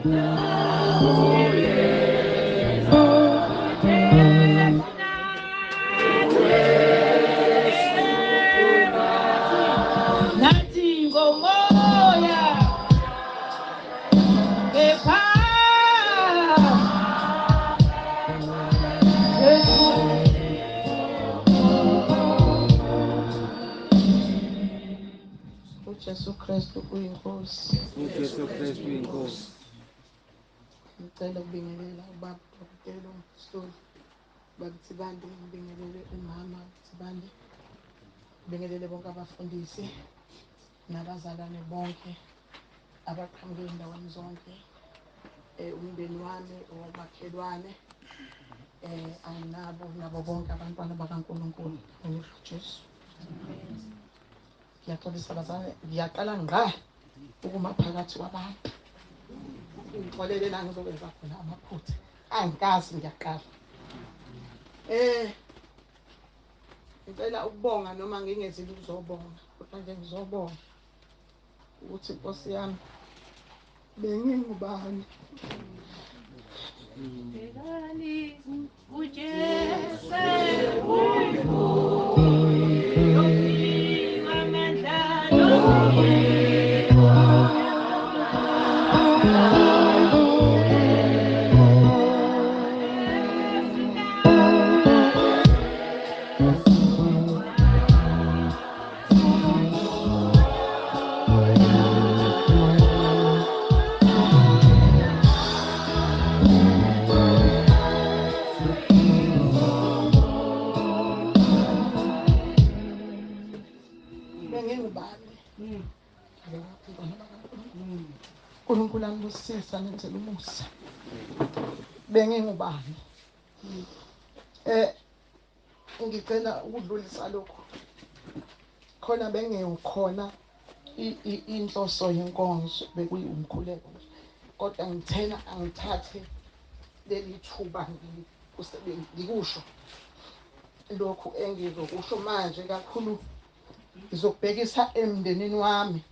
Nathi ngomoya kepha uJesu Kristu uyinkosi. uJesu Kristu uyinkosi. Ngicela ukubingelela ubaba uDokotela uMsoli, baba Thibande, ngibingelele umama Thibande, ngibingelele bonke abafundisi nabazalwane bonke abaqhamuke endaweni zonke, umndeni wami, omakhelwane, anginabo nabo bonke abantwana bakaNkulunkulu uJesu. Ngiyaxolisa bazalwane, ngiyaqala ngqa ukuma phakathi kwabantu. Ngixolele la ngizokwenza khona amaphutha. Angikazi, ngiyaqala. Ngicela ukubonga noma ngingezile ukuzobonga, kodwa nje ngizobonga ukuthi Nkosi yami bengingubani. Bhekani uJesu uyinkosi, amandla uNkulunkulu anibusisa nenzele umusa. Bengingubani? Ngicela ukudlulisa lokho. Khona bengikhona inhloso yenkonzo bekuyumkhuleko, kodwa ngithena angithathe leli thuba ngikusho lokhu engizokusho manje. Kakhulu ngizokubhekisa emndenini wami,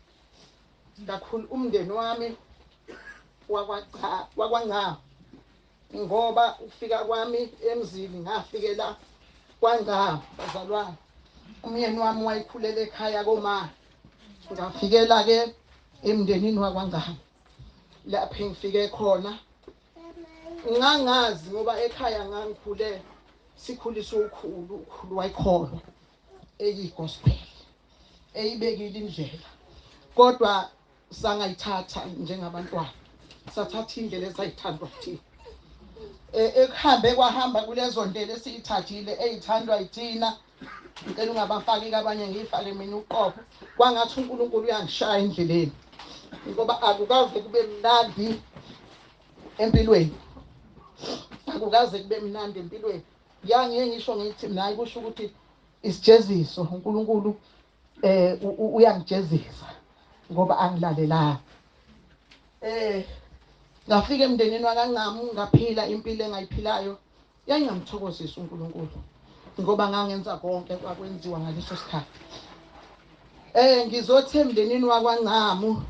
kakhulu umndeni wami wakwaNgcamu, ngoba ukufika kwami emzini ngafikela kwaNgcamu bazalwane. Umyeni wami wayekhulela ekhaya koma, ngafikela ke emndenini wakwaNgcamu lapho engifike khona. Ngangazi ngoba ekhaya ngangikhule sikhuliswe ukhulu, ukhulu wayekholwa eyi-gospel, eyibekile indlela, kodwa sangayithatha njengabantwana, sathatha indlela esayithandwa thina. Ekuhambe kwahamba kulezo ndlela esiyithathile eyithandwa yithina, ngicela ungabafaki abanye, ngiyifake mina uqobo. Kwangathi uNkulunkulu uyangishaya endleleni, ngoba akukaze kube mnandi empilweni, akukaze kube mnandi empilweni. Ngiyangiye ngisho ngithi mina hayi, kusho ukuthi isijeziso uNkulunkulu uyangijezisa ngoba angilalelanga. Ngafika emndenini wakaNgcamu, ngaphila impilo engayiphilayo yayingamthokozisa uNkulunkulu, ngoba ngangenza konke kwakwenziwa ngaleso sikhathi. Ngizothi emndenini wakwaNgcamu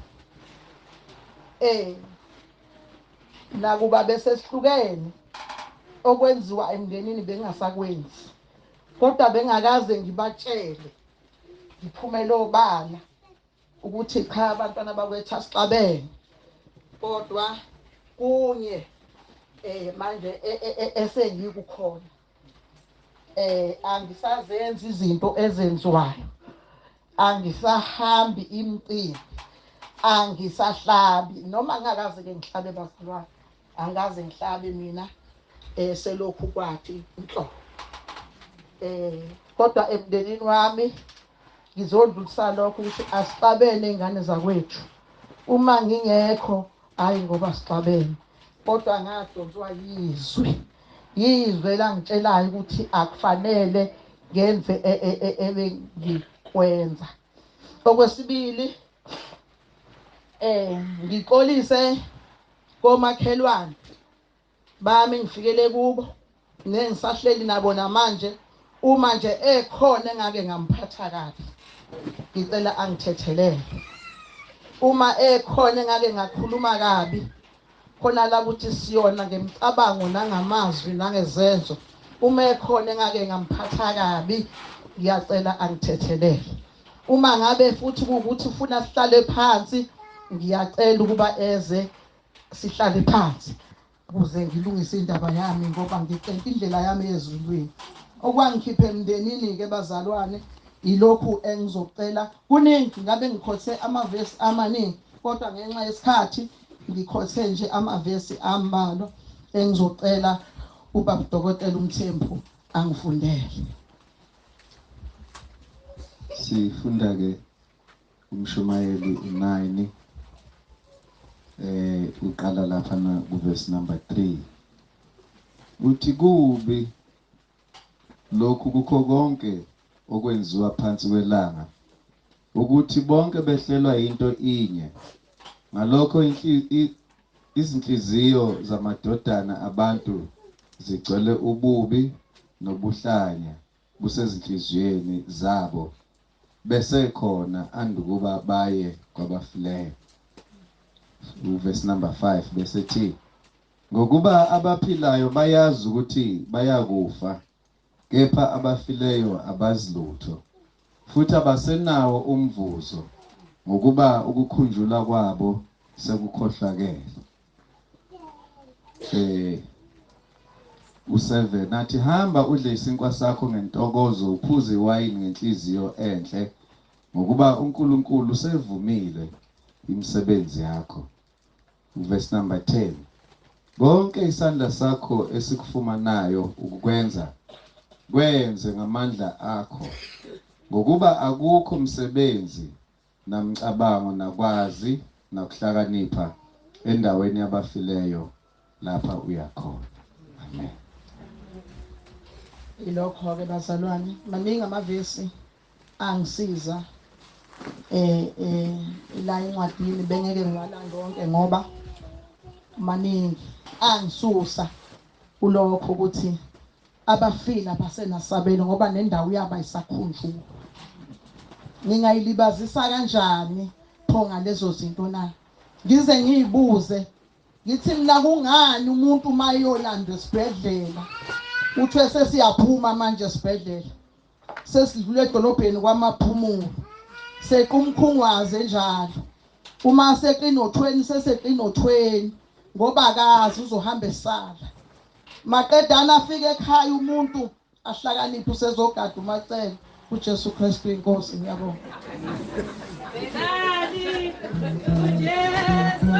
nakuba besesihlukene okwenziwa emndenini bengasakwenzi, kodwa bengakaze ngibatshele ngiphumele obala ukuthi cha abantwana bakwethu asixabene. Kodwa kunye manje esengikukhona angisazenzi izinto ezenziwayo, angisahambi imicimbi, angisahlabi, noma ngingakaze ke ngihlabe bazalwane, angikaze ngihlabe mina selokhu kwathi nhlo. Kodwa emndenini wami ngizodlulisa lokho ukuthi asixabene ingane zakwethu. Uma ngingekho hayi ngoba sixabene, kodwa ngadonswa yizwi, yizwe langitshelayo ukuthi akufanele ngenze ebengikwenza. Okwesibili, ngixolise komakhelwane bami ngifikele kubo nengisahleli nabo namanje. Uma nje ekhona engake ngamphatha kabi, ngicela angithethelele. Uma ekhona engake ngakhuluma kabi, Khona la ukuthi siyona ngemicabango nangamazwi nangezenzo. Uma ekhona engake ngamphatha kabi, ngiyacela angithethelele. Uma ngabe futhi kuwukuthi ufuna sihlale phansi, ngiyacela ukuba eze sihlale phansi ukuze ngilungise indaba yami, ngoba ngicela indlela yami ezulwini. Okwangikhipha emndenini-ke bazalwane ilokhu engizocela. Kuningi, ngabe ngikhothe amavesi amaningi, kodwa ngenxa yesikhathi ngikhothe nje amavesi ambalwa engizocela ubaba Dokotela uMthembu angifundele. Sifunda ke umshumayeli 9 uqala lapha na kuverse number 3. Uthi kubi lokhu kukho konke okwenziwa phansi kwelanga, ukuthi bonke behlelwa into inye. Ngalokho izinhliziyo zamadodana abantu zigcwele ububi nobuhlanya busezinhliziyweni zabo, bese khona andukuba baye kwabafileyo. Verse number 5 bese thi, ngokuba abaphilayo bayazi ukuthi bayakufa, kepha abafileyo abazi lutho, futhi abasenawo umvuzo, ngokuba ukukhunjulwa kwabo sekukhohlakele. U7 nathi, hamba udle isinkwa sakho ngentokozo, uphuze iwayini ngenhliziyo enhle, ngokuba uNkulunkulu usevumile imisebenzi yakho. Verse number 10, konke isandla sakho esikufumanayo ukukwenza, kwenze ngamandla akho, ngokuba akukho msebenzi namcabango nakwazi nakuhlakanipha endaweni yabafileyo lapha uyakhona. Amen. Ilokho ke bazalwane, maningi amavesi angisiza la encwadini, bengeke ngiwalande wonke ngoba maningi. Angisusa kulokho ukuthi abafile abasenasabelo, ngoba nendawo yabo ayisakhunjulwa. Ngingayilibazisa kanjani pho ngalezo zinto na? Ngize ngiyibuze ngithi mina, kungani umuntu uma eyolandwa esibhedlela uthiwe sesiyaphuma manje esibhedlela, sesidlule edolobheni kwamaphumulo, sequmkhungwaze njalo, uma seqinothweni seseqinothweni, ngoba akazi uzohamba esala. Maqedana afike ekhaya umuntu ahlakaniphe, usezogada umacele uJesu Kristu inkosi. Ngiyabonga. Bhekani uJesu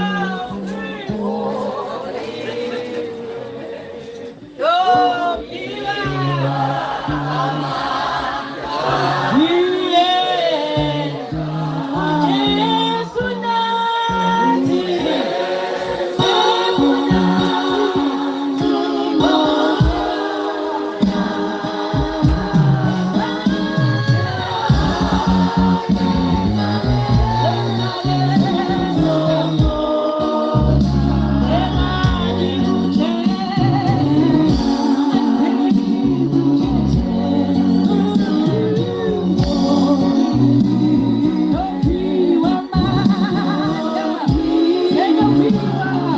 Thank you.